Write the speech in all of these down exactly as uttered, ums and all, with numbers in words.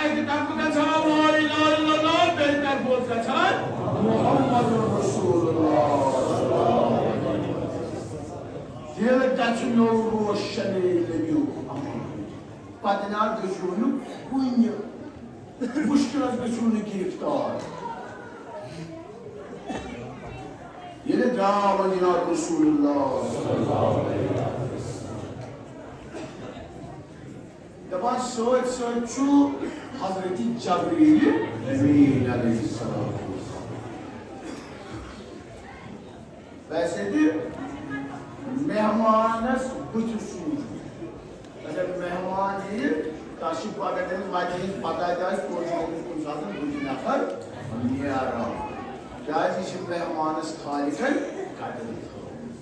اَکہِ طرفہٕ گژھان لا الہ الا اللہ، بیٚیہِ طرفہٕ اوس گژھان محمد رسول اللہ۔ دِل گژھِ نوٚو روشن نبیُک امان۔ پتہٕ نہ گٔژھِو نہٕ کُنہِ مُشکِلس گٔژھِو نہٕ گِرفتار۔ ییٚلہِ درٛاو وۄنۍ جناب رسول اللہ صلی اللہ علیہ وسلم، دپان سۭتۍ سۭتۍ چھُ حضرت جبریل امین علیہ السلام۔ ویسے تہِ مہمانس بُتھِ سوٗزمُت۔ اگر مہمان یِیہِ، تس چھِ پگاہ تٔمِس وتہِ ہٕنٛز پتہ تہِ آسہِ، تورٕ چھُ گوٚمُت کُنہِ ساتہٕ بُتھِ نفر نیران۔ کیازِ یہِ چھِ مہمانس خالقن قدر تھٲومٕژ۔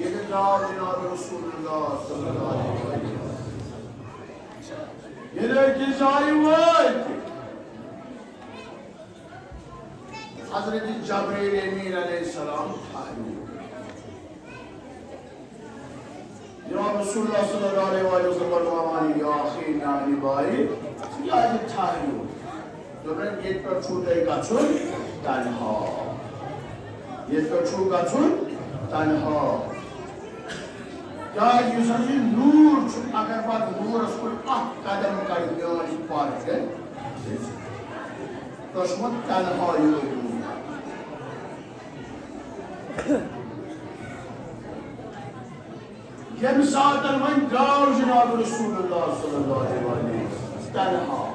ییٚلہِ درٛاو جناب رسول اللہ صلی اللہ علیہ وسلم، ییٚلہِ أکِس جایہِ وٲتۍ، حضرت جبریل امین علیہ السلام ٹھہریو۔ جناب رسول اللہ صلی اللہ علیہ وآلہ وسلم فرماوان، یا اخی، میانہِ بایہِ، ژٕ کیازِ ٹھہریو؟ دوٚپُن، ییٚتہِ پٮ۪ٹھ چھُو تۄہہِ گژھُن تنہا۔ ییٚتہِ پٮ۪ٹھ چھُو گژھُن تنہا۔ کیازِ یُس حظ یہِ نوٗر چھُ، اگر پتہٕ نوٗرس کُن اکھ قدم کڑِ، میٲنۍ پرچہِ تۄہہِ چھُ وۄنۍ تنہا یہِ نوٗر۔ ییٚمہِ ساتہٕ وۄنۍ درٛاو جناب رسول اللہ صلی اللہ علیہ وسلم تنہا،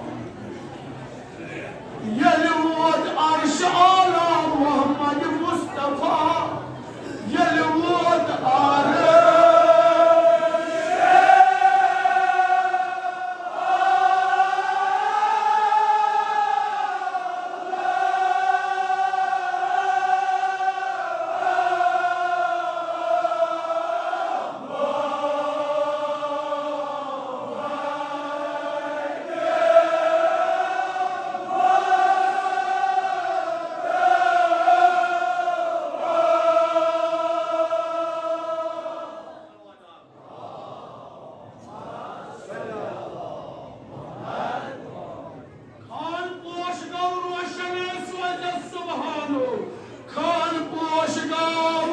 ییٚلہِ ووت عرش اعلیٰ محمد مصطفیٰ، ییٚلہِ ووت عرش خان پوش گوٚو روشن سوزس سبحانو، خان پوش گوٚو۔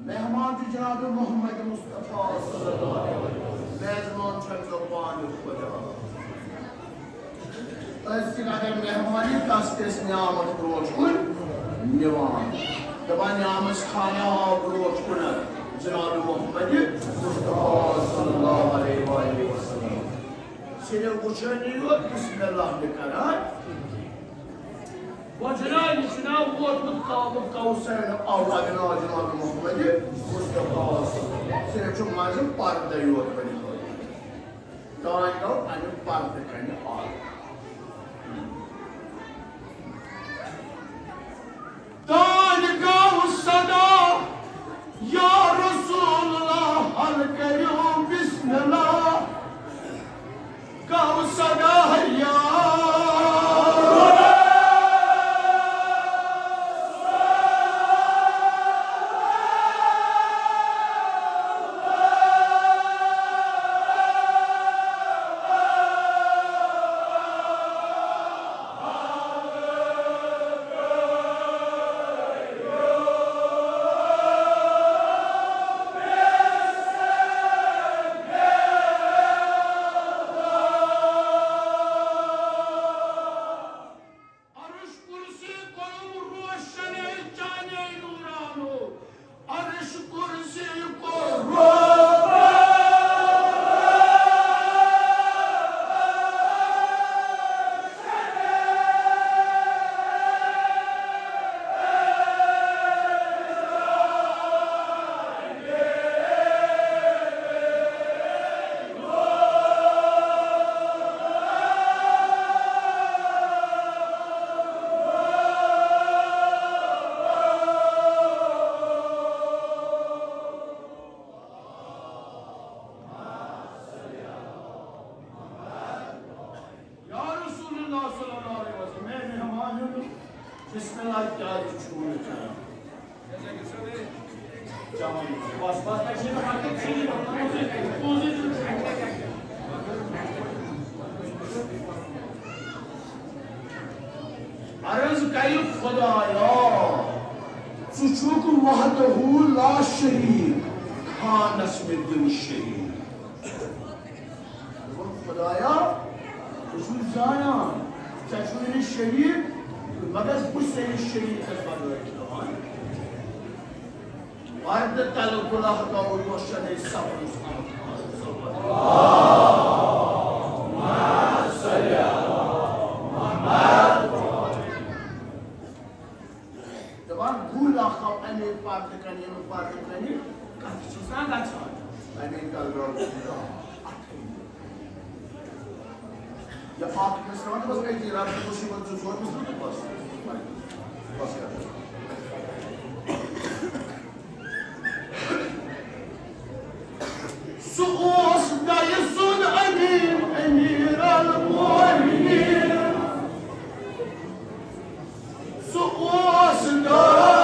مہمان چھُ جناب محمد مصطفیٰ صلی اللہ علیہ وسلم۔ میزبان چھُ اَمہِ دۄہ پانہٕ خۄدا۔ أسۍ تہِ اگر مہمان یی، تس تہِ ٲسۍ نعمت برونٛٹھ کُن نِوان۔ دپان، نعمت خانہ آو برونٛٹھ کُن جناب محمد مصطفیٰ صلی اللہ علیہ وآلہ وسلم۔ صرف وٕچھٲنی یوت بسم اللہ نہٕ کران۔ وۄنۍ چھُنہ، یہِ چھُنہ ووتمُت قاب کوثر اول ناو جناب محمد مصطفیٰ۔ صرف چھُ منٛزٕ پردٕ یوت وۄنۍ ہٲوِتھ۔ تانۍ گوٚو اَمیُک پردٕ کنہِ آلو۔ تانۍ گوٚو صدا، یا رسول اللہ، حل کٔرِو بسم اللہ۔ گوٚو صدا، یا بسم اللہ کیٛازِ چھُو نہٕ کران؟ چمن، بس، بس، بس، یہِ نہٕ حقیقت چھُ یہِ، پوٚزُے، پوٚزُے چھُ۔ عرض کرِ خدایا، ژٕ چھُکھ وحدہ لا شریک، خانس مےٚ دِن شریک۔ دوٚپُن، خدایا، ژٕ چھُکھ زانان، ژےٚ چھُے نہٕ شریٖک، مگر بہٕ چھُسے نہٕ شریٖکس بغٲر کھٮ۪وان۔ پردٕ تلہٕ کُلہ گوٚو روشن صبرُک۔ دپان، گُلۍ اکھ آو اَمے پردٕ کنہِ، ییٚمہِ پردٕ کنہِ، کتھ چھِ آسان گژھان؟ اَمے تل درٛاو گُلۍ اکھ۔ اَتھے۔ یا اکھ مِصرا تہٕ بس أتی رب مُصیبت زٕ ژور مِصرا تہٕ بس۔ بس کر۔ سُہ اوس دَیہِ سُنٛد أمیٖن، أمیٖر المومنیٖن۔ سُہ اوس دَیہِ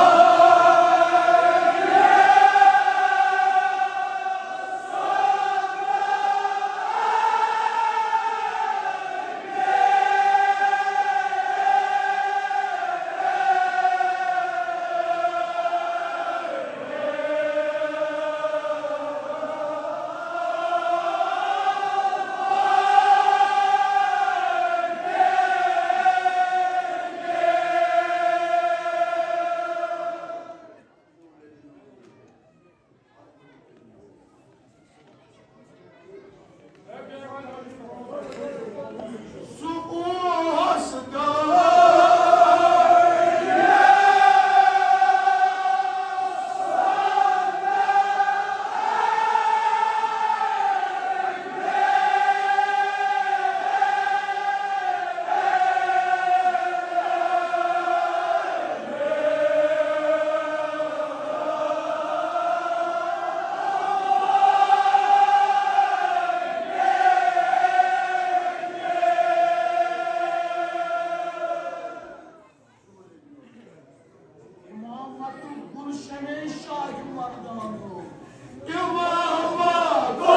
امامتُک گلشنِ شاہ مردانُک۔ امامت۔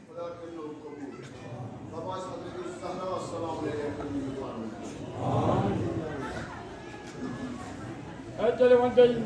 خدا کٔرِو قبول۔ بابا حضرت زہرا السلام علیکم۔ ہے، تیٚلہِ وۄنۍ بیٚیہِ۔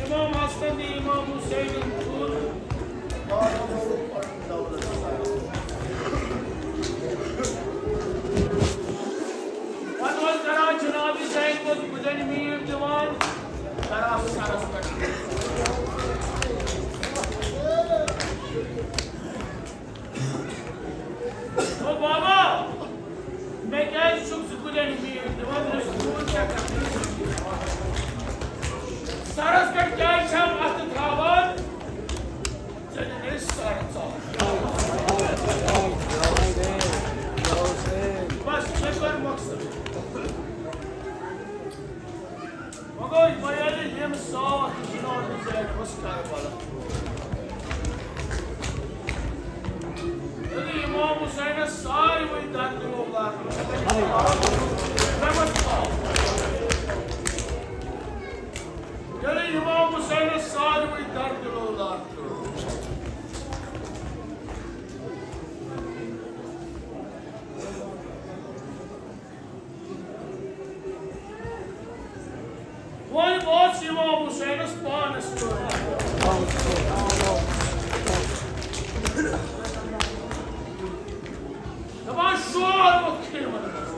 امام حسن، امام حسین۔ پتہٕ اوس کران جناب زینبس بُدن میٖر دِوان، کران سرس پٮ۪ٹھ۔ بابا، مےٚ کیٛازِ چھُکھ ژٕ کُلٮ۪ن میٖٹھۍ دِوان؟ مےٚ چھُ دوٗر کیٛاہ کران؟ سرس پٮ۪ٹھ کیٛازِ چھَم اَتھٕ تھاوان؟ ژےٚ دِنے سر ژاو۔ بس، مےٚ کٔر مقصد۔ وۄنۍ گوٚو، وۄنۍ ییٚلہِ یِم ساتھ جناب زید اوس کربلا، ییٚلہِ امام حسینس ساروٕے دردِ لوگ لارنہٕ، ییٚلہِ امام حسینس ساروٕے دردِ لوگ لارنہٕ، وۄنۍ ووت امام حسینس پانس پٮ۪ٹھ۔ دپان، شور ووت خیمن منٛز۔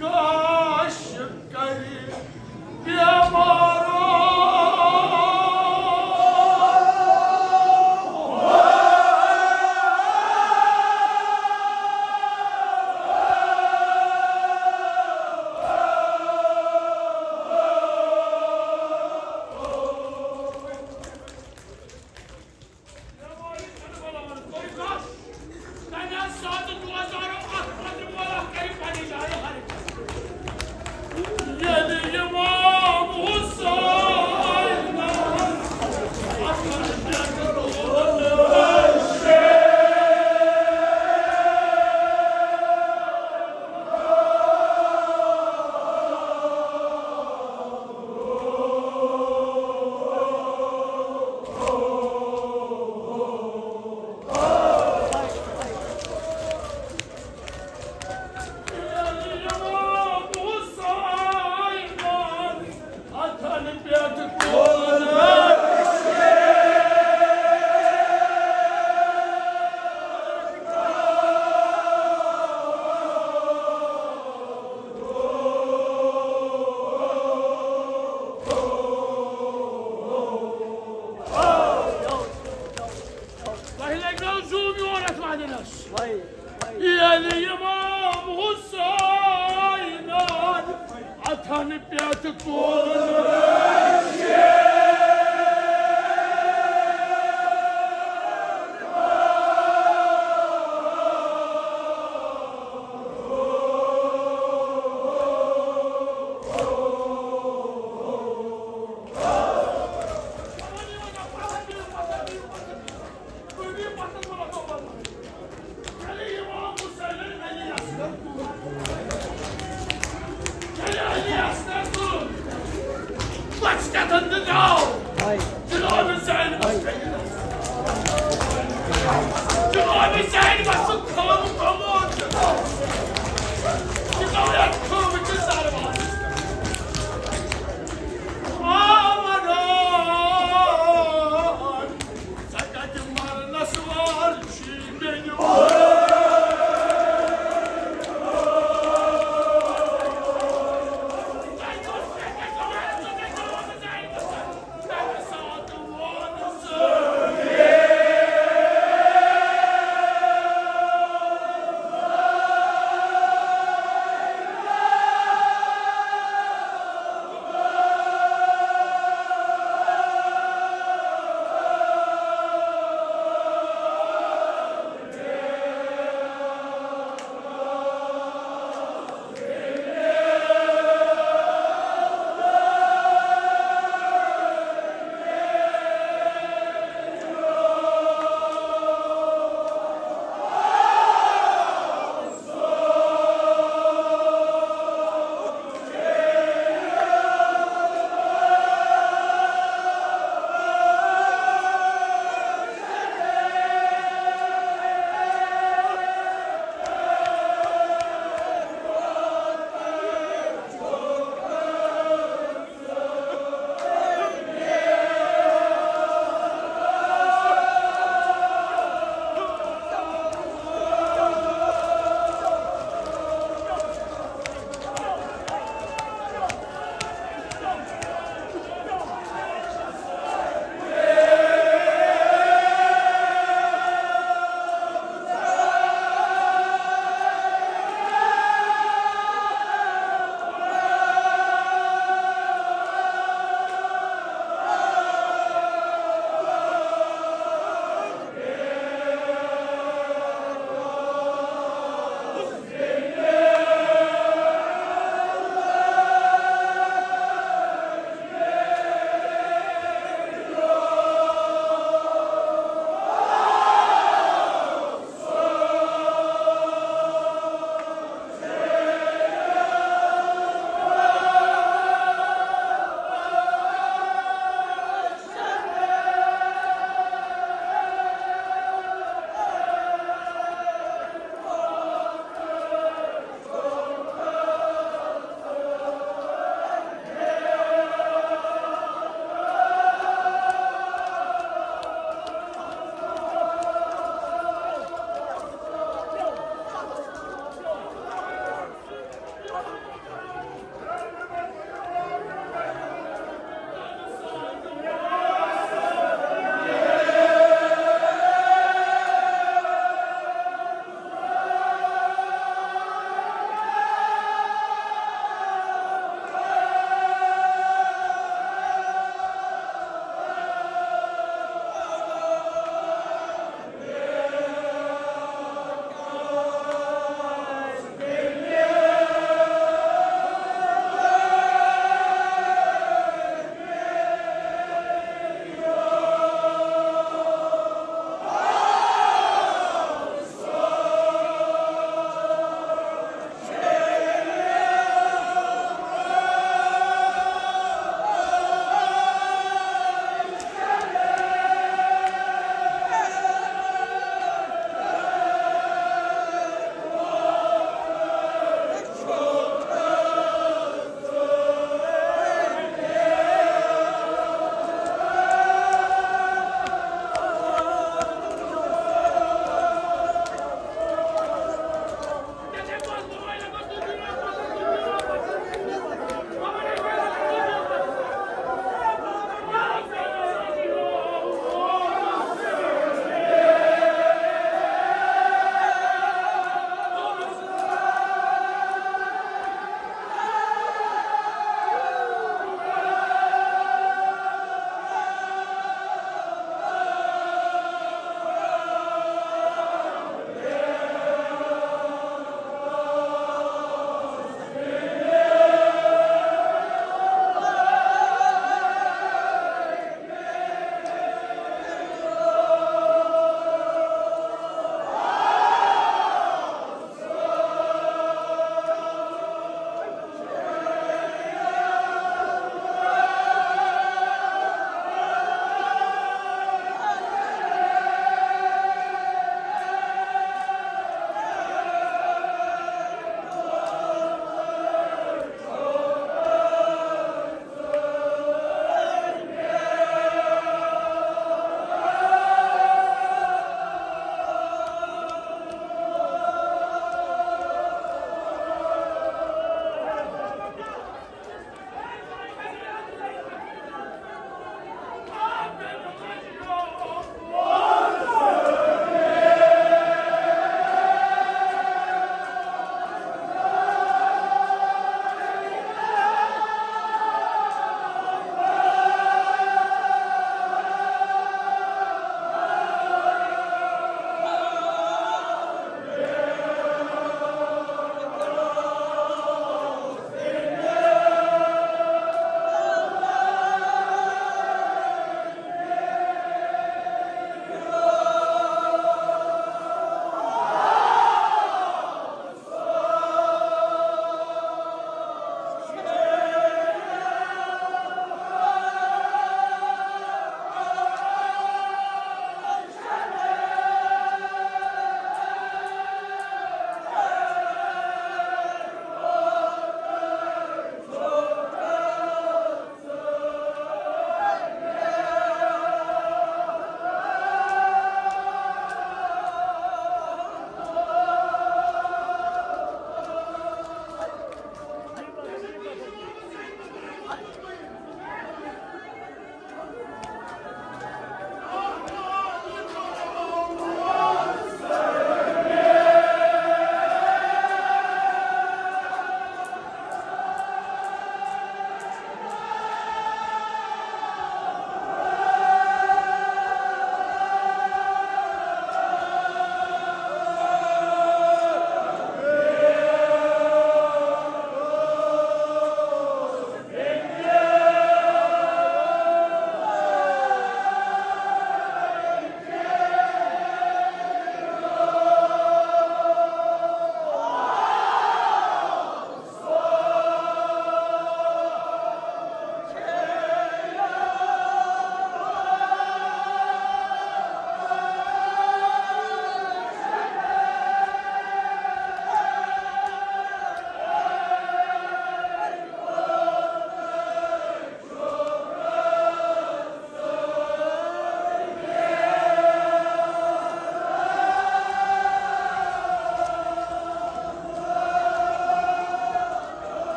گاش کرِ بیمارو۔ تۄہہِ لگیو زوٗ میون اَتھ وَننَس۔ ییٚلہِ امام حسینن اَتھن پٮ۪ٹھ تُل۔ جناب زینبس، جناب زینبس